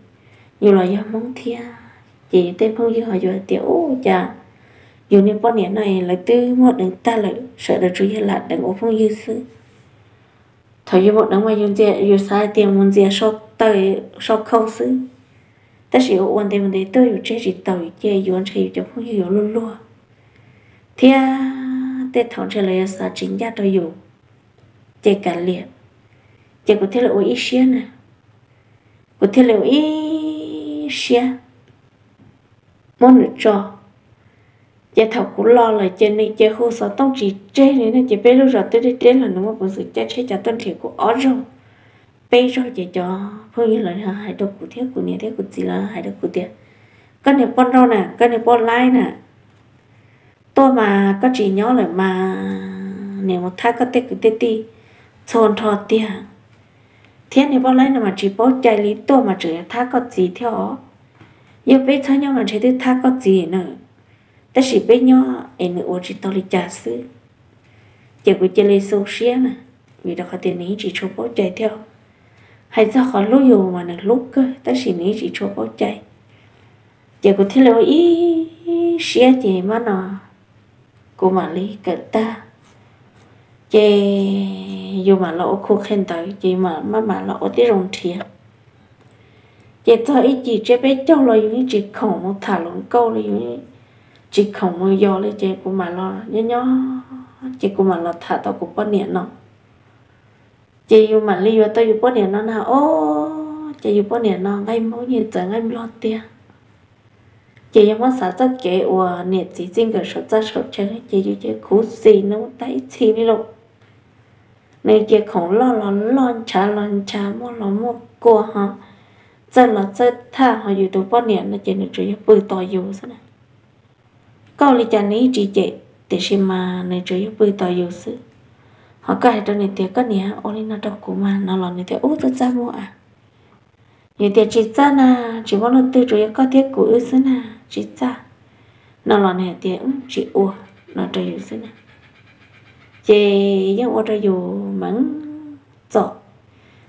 yus los yog Hmoob thiab. Ces yus tej phooj ywg ho yuav hais tias, Ub, cas yus niag poj niam no lawv twb muaj deev tag lawm, sawv daws tsuas yog lam deev ua phooj ywg xwb. Thaum yus mus deev mas yus xav hais tias mus ntxias sau khau xwb, tab sis ua ua ntev mus ntev tuaj yus tseg tsis taus ces yuav ntshe yus cov phooj ywg yuav luag luag thiab tej thaum ntshe lawv yuav xav tsis ncaj rau yus, ces kav liam. Ces kuv thiaj li ua ib siab na, kuv thiaj li ua ib siab muab nws tso. Ces thaum kuv los lawm ces nws ces hu xov tooj tsis tseg li ne, ces peb lub zos twb deb deb los nws muaj peev xwm caij tsheb cav tuaj nrhiav kuv ob zaug peb zaug ces cov phooj ywg lawv hais rau kuv thiab kuv niam thiab kuv txiv lawv hais rau kuv tias, Koj niag poj nrauj na, koj niag poj laib na, tuaj mas koj tsis nyob lawm mas niam mus thab koj tej kwv tej tij txhua nrho tiag, thiab niag poj laib no mas tsis paub cai li, tuaj mas tseem yuav thab koj txiv thiab os. Yog peb txhob nyob mas ntshe twb thab koj txiv na, tab sis peb nyob es nws ua tsis tau li cas xwb. Ces kuv cia li xu siab na, vim rau qhov tias nws yeej tsis tshua paub cai thiab. Hais txog qhov hlub yus mas nws hlub kawg tab sis nws yeej tsis tshua paub cai. Ces kuv thiaj li ua ib siab ces mam no kuv mam li kawm tag, ces yus mam los ua khu qhia ntawv ces maj mam los ua tib zoo nrhiav. Ces txog ib cim tsiab peb caug los yus yeej tsis khoom mus tham hluas nkauj li, yus tsis khoom mus yos li ces kuv mam los nyob nyob ces kuv mam los tham tau kuv poj niam no. Ces yus mam li yuav tau yus poj niam no na, o, ces yus poj niam no nqaij Hmoob yeej txawv nqaij Nplog tiag. Ces yog muab xav txoj kev uas niam txiv txij nkawm saum txaj saum chaw ces yus ces khuv xim nws mus tag ib txhis li lauj. Nws ces khoom loj los loj, nchav los nchav, muaj los muaj kua ho, txawj los txawj thaj, ho yus tus poj niam no ces nws tsuas yog pw tos yus xwb na. Koj ua li cas nws yeej tsis cem, tiam sis mas nws tsuas yog pw tos yus xwb. Ho koj hais rau nws tias, Koj niam, ua li no rau kuv mas, no los nws tias, Ub, txaj txaj muag a. Yus tias, Tsis txaj na, tsis muaj leej twg, tsuas yog koj thiab kuv wb xwb na, tsis txaj. No los nws hais tias, Tsis ua, no rau yus xwb na. Ces yeej ua rau yus meej txom,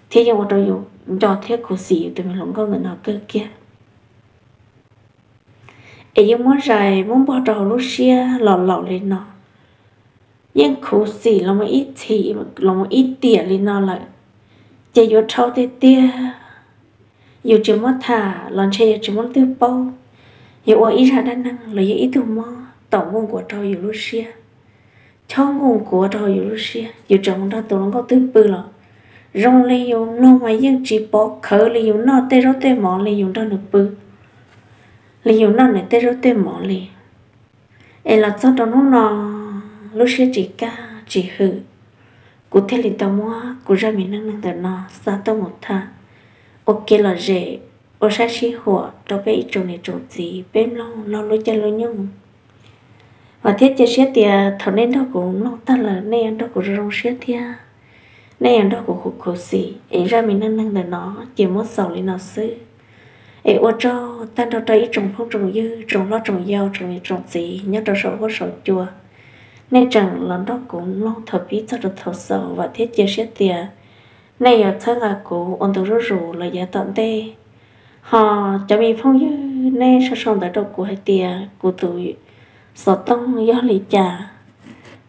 thiab yeej ua rau yus nco thiab khuv xim yus tus me hluas nkauj ntawm no kawg kiag. Es yeej muab zais muab npog rau hauv lub siab los laus li no, yeej khuv xim los mus ib txhis los mus ib tiam li no lawm, ces yuav dhau tiag tiag. Yus tsis muab tham los ntshe yuav tsis muaj leej twg paub. Yus ua ib zaj dab neeg los yog ib tug mob tau nkuaj nkuav rau yus lub siab, chob nkuaj nkuav rau yus lub siab, yus tseem mus nrog tus hluas nkauj twg pw los zoo li yus mloog mas yeej tsis pov khawv li yus noj tej zaub tej mov li yus nrog nws pw, li yus noj nws tej zaub tej mov li. Es los txog rau hnub no, lub siab tsis kaj tsis hwm, kuv thiaj li tau muab kuv zaj me neej neeg ntawm no xa tuaj mus tham ua kev lom zem, ua saib sib huam rau peb ib tsoom niam tsoom txiv peb mloog laug lub caij lub nyoog. Vam thiab cia siab tias thaum nej nrog kuv mloog tag lawm nej yuav nrog kuv zoo zoo siab thiab nej yuav nrog kuv khuv khuv xim es zaj me neej neeg ntawm no ces muab xaus li no xwb. Es ua tsaug tag nrho rau ib tsoom phooj tsoom ywg, tsoom hlob tsoom yau, tsoom niam tsoom txiv nyob rau saum huab saum cua, nej tseem los nrog kuv mloog thaum pib txog rau thaum xaus, vam thiab cia siab tias nej yuav txhawb nqa kuv ua ntu zuj zus los yav tom ntej. Ho cov me phooj ywg, nej sau sau ntawv rau kuv hais tias kuv tus xov tooj yog li cas.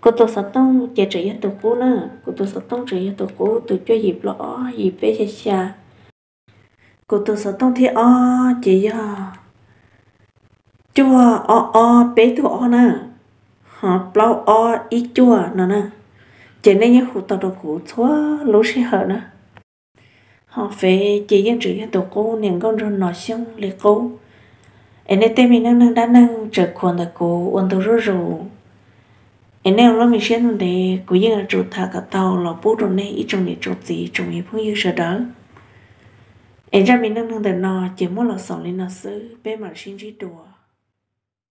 Kuv tus xov tooj ces tseem yog tus qub na, kuv tus xov tooj tseem yog tus qub, tus cuaj yim plaub ob yim peb xya xya. Kuv tus xov tooj thib ob ces yog cuaj ob ob peb tug ob na, ho plaub ob ib cuaj no na. Ces nej yeej hu tau rau kuv txhua lub sij hawm na. Ho fev ces yeej tseem yog tus qub, niam nkauj nraug no xyooj li qub. Es nej tej me neej neeg dab neeg tseem khuav ntawm kuv ua ntu zuj zus, es nej ua lub me siab ntev, kuv yeej yuav tsum tham kom tau los pub rau nej ib tsoom niam tsoom txiv tsoom me phooj ywg sawv daws. Es zaj me neej neeg ntawm no ces muaj los xaus li no xwb, peb mam sib ntsib dua.